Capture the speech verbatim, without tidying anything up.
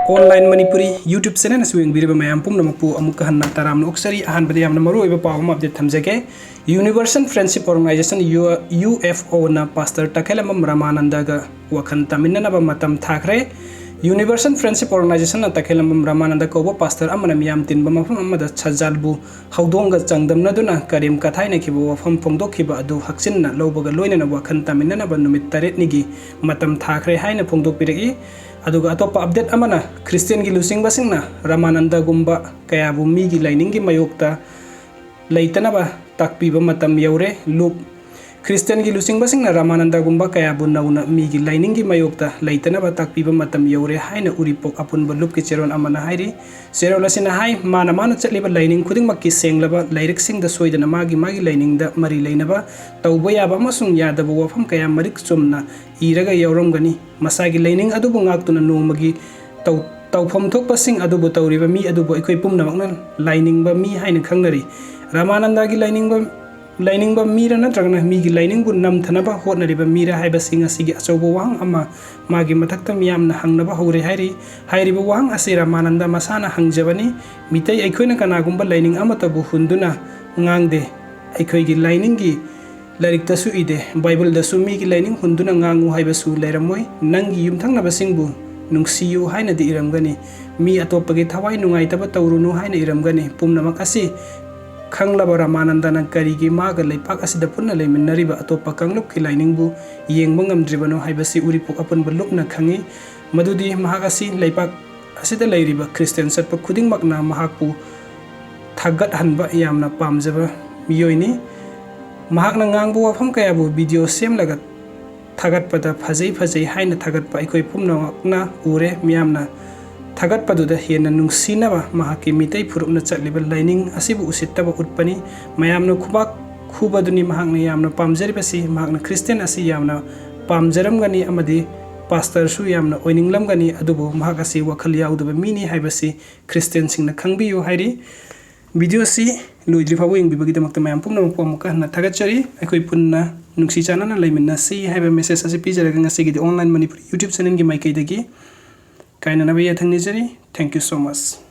Online Manipuri YouTube channel ꯑꯁꯤ ꯌꯦꯡꯕꯤꯔꯤꯕ ꯃꯌꯥꯝ ꯄꯨꯝꯅꯃꯛꯄꯨ ꯑꯃꯨꯛꯀ ꯍꯟꯅ ꯇꯔꯥꯝꯅ ꯑꯣꯛꯆꯔꯤ꯫ ꯑꯍꯥꯟꯕꯗ ꯌꯥꯝꯅ ꯃꯔꯨꯑꯣꯏꯕ ꯄꯥꯎ ꯑꯃ update ꯊꯝꯖꯒꯦ꯫ Universal Friendship Organization, U-, U F O ꯅ Pastor ꯇꯈꯦꯂꯝꯕꯝ ꯔꯃꯥꯅꯟꯗꯒ ꯋꯥꯈꯜ ꯇꯥꯃꯤꯟꯅꯅꯕ ꯃꯇꯝ ꯊꯥꯈ꯭ꯔꯦ꯫ Universal Friendship Organization ꯅ ꯇꯈꯦꯂꯝꯕꯝ ꯔꯃꯥꯅꯟꯗ ꯀꯧꯕ pastor ꯑꯃꯅ ꯃꯤꯌꯥꯝ ꯇꯤꯟꯕ ꯃꯐꯝ ꯑꯃꯗ ꯁꯖꯥꯜꯕꯨ ꯍꯧꯗꯣꯡꯒ ꯆꯥꯡꯗꯝꯅꯗꯨꯅ ꯀꯔꯦꯝ ꯀꯊꯥꯏꯅꯈꯤꯕ ꯋꯥꯐꯝ ꯐꯣꯡꯗꯣꯛꯈꯤꯕ ꯑꯗꯨ ꯍꯛꯆꯤꯟꯅ ꯂꯧꯕꯒ ꯂꯣꯏꯅꯅ ꯋꯥꯈꯜ ꯇꯥꯃꯤꯟꯅꯅꯕ ꯅꯨꯃꯤꯠ ꯇꯔꯦꯠꯅꯤꯒꯤ ꯃꯇꯝ ꯊꯥꯈ꯭ꯔꯦ ꯍꯥꯏꯅ ꯐꯣꯡꯗꯣꯛꯄꯤꯔꯛꯏ꯫ ꯑꯗꯨꯒ ꯑꯇꯣꯞꯄ update ꯑꯃꯅ, ꯈ꯭ꯔꯤꯁꯇꯤꯌꯥꯟꯒꯤ ꯂꯨꯆꯤꯡꯕꯁꯤꯡꯅ ꯔꯃꯥꯅꯟꯗꯒꯨꯝꯕ ꯀꯌꯥꯕꯨ ꯃꯤꯒꯤ ꯂꯥꯏꯅꯤꯡꯒꯤ ꯃꯥꯌꯣꯛꯇ ꯂꯩꯇꯅꯕ ꯇꯥꯛꯄꯤꯕ ꯃꯇꯝ ꯌꯧꯔꯦ꯫ ꯂꯨꯞ, ꯈ꯭ꯔꯤꯁꯇꯤꯌꯥꯟꯒꯤ ꯂꯨꯆꯤꯡꯕꯁꯤꯡꯅ ꯔꯃꯥꯅꯟꯗꯒꯨꯝꯕ ꯀꯌꯥꯕꯨ ꯅꯧꯅ ꯃꯤꯒꯤ ꯂꯥꯏꯅꯤꯡꯒꯤ ꯃꯥꯌꯣꯛꯇ ꯂꯩꯇꯅꯕ ꯇꯥꯛꯄꯤꯕ ꯃꯇꯝ ꯌꯧꯔꯦ ꯍꯥꯏꯅ ꯎꯔꯤꯄꯣꯛ ꯑꯄꯨꯟꯕ ꯂꯨꯞꯀꯤ ꯆꯦꯔꯣꯜ ꯑꯃꯅ ꯍꯥꯏꯔꯤ꯫ ꯆꯦꯔꯣꯜ ꯑꯁꯤꯅ ꯍꯥꯏ, ꯃꯥꯅ ꯃꯥꯅ ꯆꯠꯂꯤꯕ ꯂꯥꯏꯅꯤꯡ ꯈꯨꯗꯤꯡꯃꯛꯀꯤ ꯁꯦꯡꯂꯕ ꯂꯥꯏꯔꯤꯛꯁꯤꯡꯗ ꯁꯣꯏꯗꯅ ꯃꯥꯒꯤ ꯃꯥꯒꯤ ꯂꯥꯏꯅꯤꯡꯗ ꯃꯔꯤ ꯂꯩꯅꯕ ꯇꯧꯕ ꯌꯥꯕ ꯑꯃꯁꯨꯡ ꯌꯥꯗꯕ ꯋꯥꯐꯝ ꯀꯌꯥ ꯃꯔꯤꯛ ꯆꯨꯝꯅ ꯏꯔꯒ ꯌꯥꯎꯔꯝꯒꯅꯤ꯫ ꯃꯁꯥꯒꯤ ꯂꯥꯏꯅꯤꯡ ꯑꯗꯨꯕꯨ ꯉꯥꯛꯇꯨꯅ ꯅꯣꯡꯃꯒꯤ ꯇꯧ-, ꯇꯧꯐꯝ ꯊꯣꯛꯄꯁꯤꯡ ꯑꯗꯨꯕꯨ ꯇꯧꯔꯤꯕ ꯃꯤ ꯑꯗꯨꯕꯨ ꯑꯩꯈꯣꯏ ꯄꯨꯝꯅꯃꯛꯅ ꯂꯥꯏꯅꯤꯡꯕ ꯃꯤ ꯍꯥꯏꯅ ꯈꯪꯅꯔꯤ꯫ ꯔꯃꯥꯅꯟꯗꯒꯤ ꯂꯥꯏꯅꯤꯡꯕ, ꯂꯥꯏꯅꯤꯡꯕ ꯃꯤꯔ ꯅꯠꯇ꯭ꯔꯒꯅ ꯃꯤꯒꯤ ꯂꯥꯏꯅꯤꯡꯕꯨ ꯅꯝꯊꯅꯕ ꯍꯣꯠꯅꯔꯤꯕ ꯃꯤꯔ ꯍꯥꯏꯕꯁꯤ ꯉꯁꯤꯒꯤ ꯑꯆꯧꯕ ꯋꯥꯍꯪ ꯑꯃ ꯃꯥꯒꯤ ꯃꯊꯛꯇ ꯃꯤꯌꯥꯝꯅ ꯍꯪꯅꯕ ꯍꯧꯔꯦ ꯍꯥꯏꯔꯤ꯫ ꯍꯥꯏꯔꯤꯕ ꯋꯥꯍꯪ ꯑꯁꯤ ꯔꯃꯥꯅꯟꯗ ꯃꯁꯥꯅ ꯍꯪꯖꯕꯅꯤ꯫ ꯃꯤꯇꯩ ꯑꯩꯈꯣꯏꯅ ꯀꯅꯥꯒꯨꯝꯕ ꯂꯥꯏꯅꯤꯡ ꯑꯃꯠꯇꯕꯨ ꯍꯨꯟꯗꯨꯅ ꯉꯥꯡꯗꯦ꯫ ꯑꯩꯈꯣꯏꯒꯤ ꯂꯥꯏꯅꯤꯡꯒꯤ ꯂꯥꯏꯔꯤꯛꯇꯁꯨ ꯏꯗꯦ, ꯕꯥꯏꯕꯜꯗꯁꯨ ꯃꯤꯒꯤ ꯂꯥꯏꯅꯤꯡ ꯍꯨꯟꯗꯨꯅ ꯉꯥꯡꯉꯨ ꯍꯥꯏꯕꯁꯨ ꯂꯩꯔꯝꯃꯣꯏ꯫ "ꯅꯪꯒꯤ ꯌꯨꯝꯊꯪꯅꯕꯁꯤꯡꯕꯨ ꯅꯨꯡꯁꯤꯌꯨ" ꯍꯥꯏꯅꯗꯤ ꯏꯔꯝꯒꯅꯤ꯫ "ꯃꯤ ꯑꯇꯣꯞꯄꯒꯤ ꯊꯋꯥꯏ ꯅꯨꯡꯉꯥꯏꯇꯕ ꯇꯧꯔꯨꯅꯨ" ꯍꯥꯏꯅ ꯏꯔꯝꯒꯅꯤ꯫ ꯄꯨꯝꯅꯃꯛ ꯑꯁꯤ ꯈꯪꯂꯕ ꯔꯃꯥꯅꯟꯗꯅ ꯀꯔꯤꯒꯤ ꯃꯥꯒ ꯂꯩꯄꯥꯛ ꯑꯁꯤꯗ ꯄꯨꯟꯅ ꯂꯩꯃꯤꯟꯅꯔꯤꯕ ꯑꯇꯣꯞꯄ ꯀꯥꯡꯂꯨꯞꯀꯤ ꯂꯥꯏꯅꯤꯡꯕꯨ ꯌꯦꯡꯕ ꯉꯝꯗ꯭ꯔꯤꯕꯅꯣ ꯍꯥꯏꯕꯁꯤ ꯎꯔꯤꯄꯣꯛ ꯑꯄꯨꯟꯕ ꯂꯨꯞꯅ ꯈꯪꯏ꯫ ꯃꯗꯨꯗꯤ ꯃꯍꯥꯛ ꯑꯁꯤ ꯂꯩꯄꯥꯛ ꯑꯁꯤꯗ ꯂꯩꯔꯤꯕ ꯈ꯭ꯔꯤꯁꯇꯤꯌꯥꯟ ꯆꯠꯄ ꯈꯨꯗꯤꯡꯃꯛꯅ ꯃꯍꯥꯛꯄꯨ ꯊꯥꯒꯠꯍꯟꯕ ꯌꯥꯝꯅ ꯄꯥꯝꯖꯕ ꯃꯤꯑꯣꯏꯅꯤ꯫ ꯃꯍꯥꯛꯅ ꯉꯥꯡꯕ ꯋꯥꯐꯝ ꯀꯌꯥꯕꯨ video ꯁꯦꯝꯂꯒ ꯊꯥꯒꯠꯄꯗ ꯐꯖꯩ ꯐꯖꯩ ꯍꯥꯏꯅ ꯊꯥꯒꯠꯄ ꯑꯩꯈꯣꯏ ꯄꯨꯝꯅꯃꯛꯅ ꯎꯔꯦ꯫ ꯃꯤꯌꯥꯝꯅ ꯊꯥꯒꯠꯄꯗꯨꯗ ꯍꯦꯟꯅ ꯅꯨꯡꯁꯤꯅꯕ ꯃꯍꯥꯛꯀꯤ ꯃꯤꯇꯩ ꯐꯨꯔꯨꯞꯅ ꯆꯠꯂꯤꯕ ꯂꯥꯏꯅꯤꯡ ꯑꯁꯤꯕꯨ ꯎꯁꯤꯠꯇꯕ ꯎꯠꯄꯅꯤ꯫ ꯃꯌꯥꯝꯅ ꯈꯨꯕꯥꯛ ꯈꯨꯕꯗꯨꯅꯤ ꯃꯍꯥꯛꯅ ꯌꯥꯝꯅ ꯄꯥꯝꯖꯔꯤꯕꯁꯤ꯫ ꯃꯍꯥꯛꯅ ꯈ꯭ꯔꯤꯁꯇꯤꯌꯥꯟ ꯑꯁꯤ ꯌꯥꯝꯅ ꯄꯥꯝꯖꯔꯝꯒꯅꯤ ꯑꯃꯗꯤ ꯄꯥꯁꯇꯔꯁꯨ ꯌꯥꯝꯅ ꯑꯣꯏꯅꯤꯡꯂꯝꯒꯅꯤ, ꯑꯗꯨꯕꯨ ꯃꯍꯥꯛ ꯑꯁꯤ ꯋꯥꯈꯜ ꯌꯥꯎꯗꯕ ꯃꯤꯅꯤ ꯍꯥꯏꯕꯁꯤ ꯈ꯭ꯔꯤꯁꯇꯤꯌꯥꯟꯁꯤꯡꯅ ꯈꯪꯕꯤꯌꯨ ꯍꯥꯏꯔꯤ꯫ Video ꯑꯁꯤ ꯂꯣꯏꯗ꯭ꯔꯤ ꯐꯥꯎꯕ ꯌꯦꯡꯕꯤꯕꯒꯤꯗꯃꯛꯇ ꯃꯌꯥꯝ ꯄꯨꯝꯅꯃꯛꯄꯨ ꯑꯃꯨꯛꯀ ꯍꯟꯅ ꯊꯥꯒꯠꯆꯔꯤ꯫ ꯑꯩꯈꯣꯏ ꯄꯨꯟꯅ ꯅꯨꯡꯁꯤ ꯆꯥꯟꯅꯅ ꯂꯩꯃꯤꯟꯅꯁꯤ ꯍꯥꯏꯕ message ꯑꯁꯤ ꯄꯤꯖꯔꯒ ꯉꯁꯤꯒꯤꯗꯤ Online Manipuri YouTube channelꯒꯤ ꯃꯥꯏꯀꯩꯗꯒꯤ ꯀꯥꯏꯅꯅꯕ ꯌꯥꯊꯪ ꯅꯤꯖꯔꯤ꯫ Thank you so much꯫